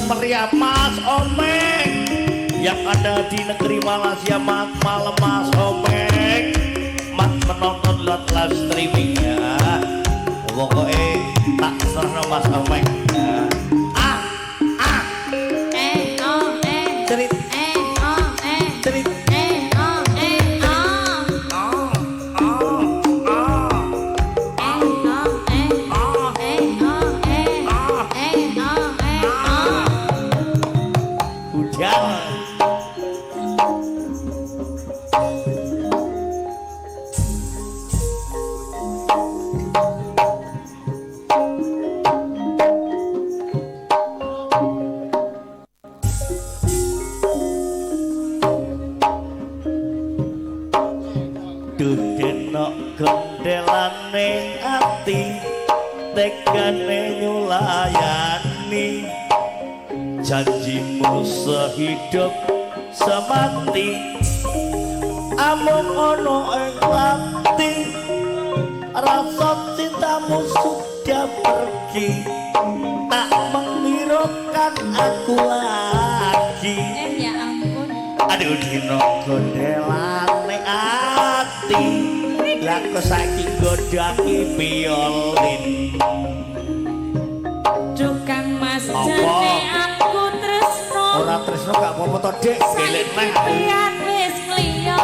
meriah Mas Omeng yang ada di negeri Malaysia. Mas malam Mas Omeng, Mas menonton lewat live streaming ya. Pokoknya tak serahno Mas Omeng. Ah ah Eh oh eh. Cerit Eh oh eh. cerit. Eh oh eh oh. Oh oh oh. Eh oh eh. Oh. Eh oh eh. Oh. Eh oh eh oh. Hujan. Duh denok gondelane ati tegane nyulayani janjimu sehidup semati amung ana ing ati rasa cintamu sudah pergi tak menghiraukan aku lagi. Eh ya ampun. Aduh dino gondelane ati lah kok saiki godhaki violin. Duh Kang Mas Apa? jane aku tresno. Ora tresno gak apa-apa to Dik, gelek Saiki neh aku. priyan wis kliya.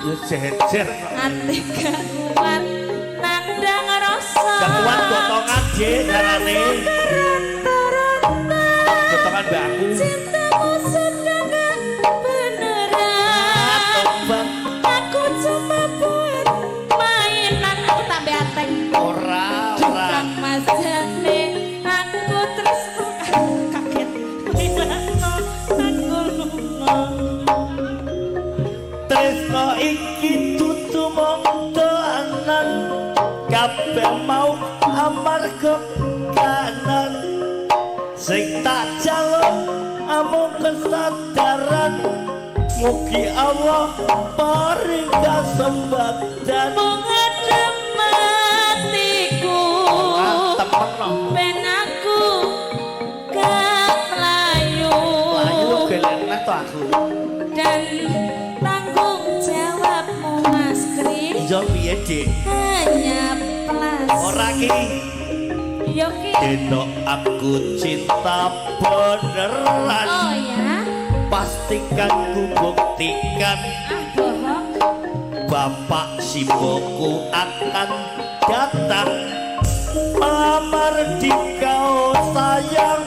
Ya jejer. Ati gak kuat nandang rasa. Gak kuat gotongan Dik carane. Gotongan mbak aku. Cintamu sudah gak beneran. Tobat. Aku cuma buat mainan. Aku tambah ateng. Ora ora. Kang Mas jane aku tresno. Kaget. Milano aku lunga. Tresno iki dudu mung dolanan kabeh mau amarga kanan sing tak jaluk amung kesadaran mugi Allah paring kasempatan. Mung adem atiku. Temen no. Ben aku gak mlayu. Layu gelek to aku. Dan tanggung jawabmu Mas Kri Iya piye Dik? hanya plas. Ora ki. Yo ki. Denok aku cinta beneran. Oh ya. Pastikan ku buktikan. Ah bohong. Bapak siboku akan datang melamar di kau sayang.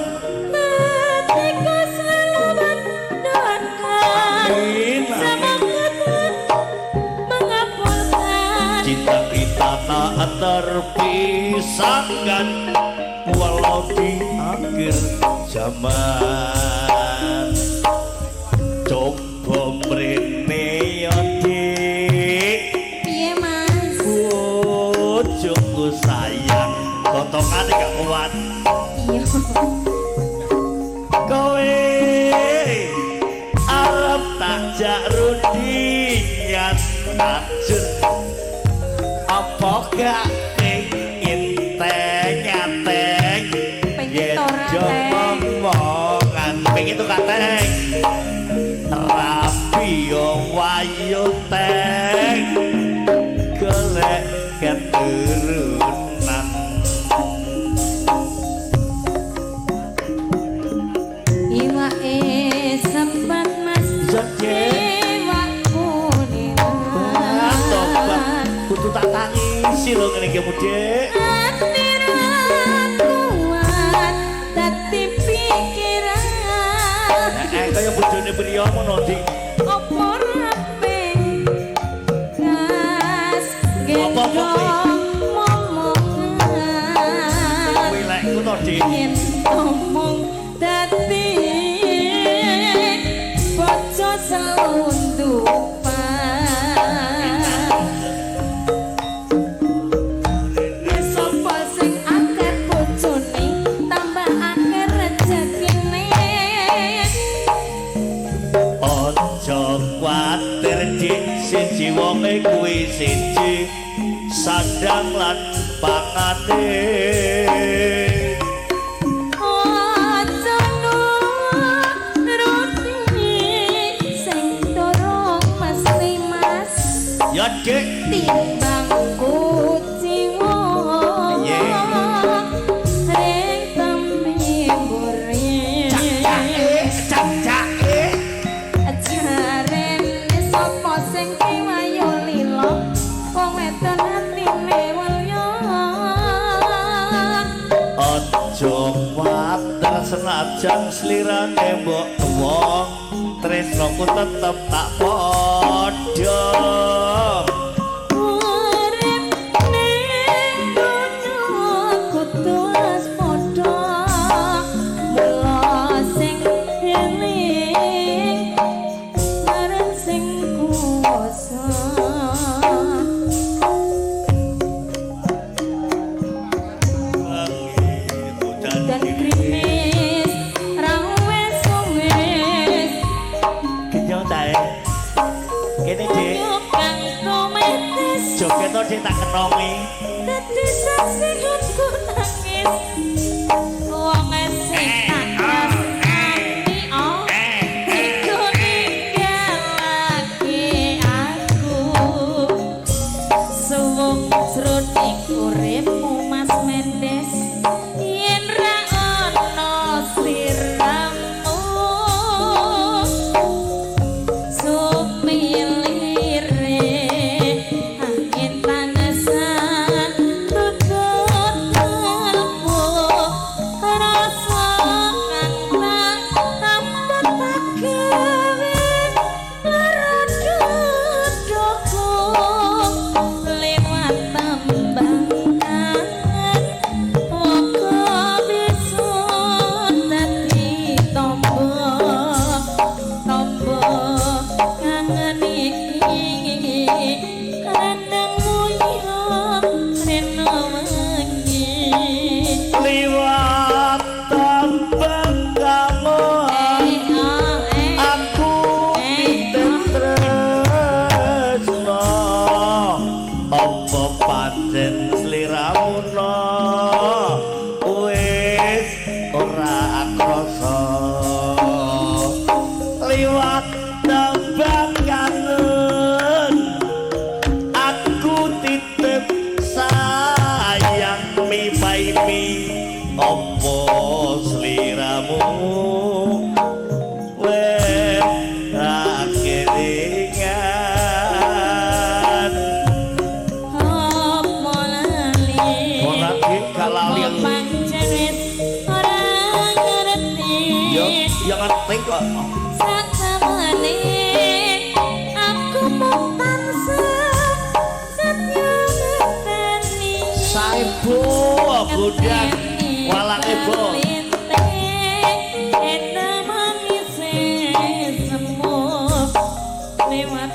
Hatiku selalu mendoakan. Amin, amin. Semoga Tuhan mengabulkan. Cinta kita tak terpisahkan walau di akhir zaman. Coba mrene yo Dik. Piye Mas? Bojoku sayang gotongane gak kuat. Iya. Kowe arep tak jak rundingan ajur apa gak pengin teng-ateng Pengen yen to ora, jo Teng? momongan pengen tuh kateng rapi yo wayo teng golek keturunan. Iwake sempat Mas. Iya, Dik. Iwakku Ah, tobat nilat. Kudu tak tangisi lho ngene iki Dik. Ati ra kuat dadi pikiran. Kaya bojone priya ngono Dik. Opo ra gas Apa-apa kuwi? gendong momongan. Kuwi lekku to Dik. Yen omong dadi bojo selundupan. Sapa sing akeh bojone tambah akeh rejekine. Aja kuwatir Dik, siji wonge kuwi siji sandang lan pangane. Aja Dik. Timbang kuciwa Iya. ring tembe mburi. Cak-cake, cak-cake. Jarene sapa sing kiwayo lila, wong wedon atine mulya. Aja kuwatir senajan slirane mbok tuwa, tresnoku tetep tak padha. Urip ning donya kudu waspada, mula sing eling marang sing kuwasa. Dan grimis ra wis wis. Kenyang tae. Kene, Dik. Kang tumetes. Joget to, Dik, tak kenongi. Dadi saksi nggonku nangis. Wong sing tak tresnani, oh, iku ninggalake aku. Suwung jroning uripmu, Mas Mendes, yen ra ana sliramu. Sumilire angin tansah tutut kalbu, rasa kang tak tampa tak gawe lara dadaku. Lewat tembang kangen moko bisa dadi tombo, tombo kangen iki reneng muyo reno wengi. Liwat tembang kangen Eh, oh, eh. aku Eh, titip tresno, apa pancen sliramu no wis ora krasa. Liwat tembang kangen aku titip sayang mi mi, apa sliramu wis ra kelingan? Apa lali? Ora, Dik, gak lali aku. Pancen wis ora ngerti. Ya, ya ngerti kok. Satemene aku mung tansah setya ngenteni. Saebo godang walange bo. Lewat.